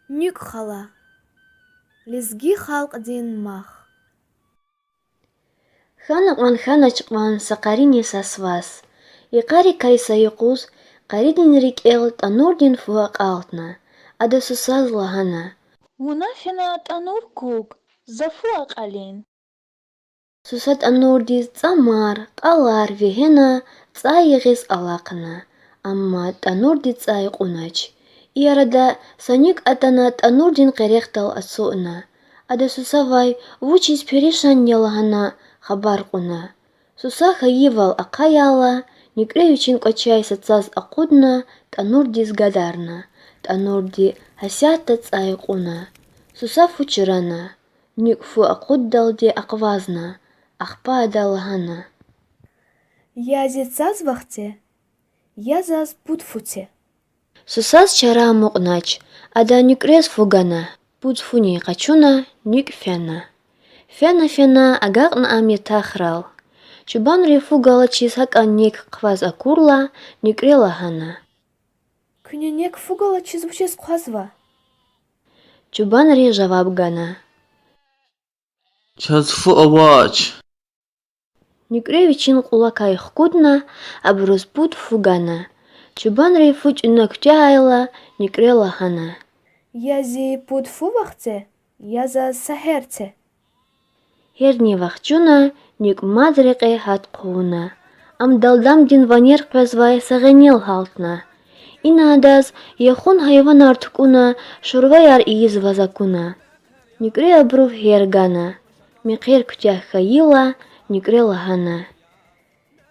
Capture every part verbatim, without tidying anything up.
НуькӀ хала. Лезги халкьдин мах. Хьана кьван, хьанач кьван са къарини са свас. Йикъарикай са юкъуз къаридин рикӀел тӀанурдин фу акьалтна. Ада сусаз лагьана: Вуна фена тӀанур куг, за фу акьалин. Суса тӀанурдиз цӀамар, кьалар вегьена, цӀай ягъиз алахъна. Амма тӀанурди цӀай кьунач. И арада са нуькӀ атана тӀанурдин къерехдал ацукьна. Ада сусавай вучиз перишан я лагьана хабар кьуна. Суса хьайивал ахъаяйла, нуькӀре вичин кӀвачай са цаз акъудна, тӀанурдиз гадарна. ТӀанурди гьасятда цӀай кьуна. Суса фу чрана. НуькӀ фу акъуддалди акъвазна, ахпа ада лагьана: Я зи цаз вахце, я заз пуд фу це. Сусаз чара амукьнач, ада нуькӀрез фу гана, пуд фуни къачуна, нуькӀ фена. Фена-фена агакьна ам ятахрал. Чубанри фу галачиз гьакӀан нек хъваз акурла, нуькӀре лагьана: Куьне нек фу галачиз вучиз хъвазва? Чубанри жаваб гана: Чаз фу авач. НуькӀре вичин кьулакай хкудна, абуруз пуд фу гана. Чубанри фу тӀуьна куьтягьайла, нуькӀре лагьана: Я зи пуд фу вахце, я заз са гьер це. Гьерни вахчуна, нуькӀ мад рекье гьат хъувуна. Ам далдамдин ванер къвезвай са гъенел гьалтна. Ина адаз яхун гьайванар тукӀуна, шурваяр ийиз ваз акуна. НуькӀре абурув гьер гана. Мехъер куьтягь хьайила, нуькӀре лагьана: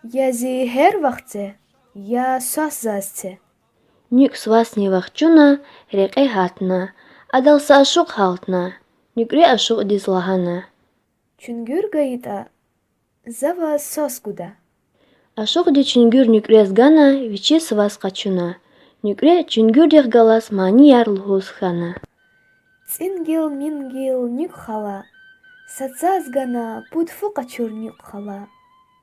Я зи гьер вахце, я свас заз це. НуькӀ свасни вахчуна, рекье гьатна. Адал са ашукь гьалтна. НуькӀре ашукьдиз лагьана: Чуьнгуьр гайитӀа, за ваз свас гуда. Ашукьди чуьнгуьр нуькӀрез гана, вичиз свас къачуна. НуькӀре чуьнгуьрдихъ галаз манияр лугьуз хьана: ЦӀингил-мингил нуькӀ хала, са цаз гана пуд фу къачур нуькӀ хала,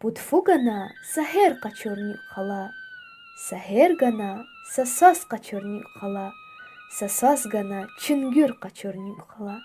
пуд фу гана са гьер къачур нуькӀ хала, са гьер гана са свас къачур нуькӀ хала, са свас гана чуьнгуьр къачур нуькӀ хала.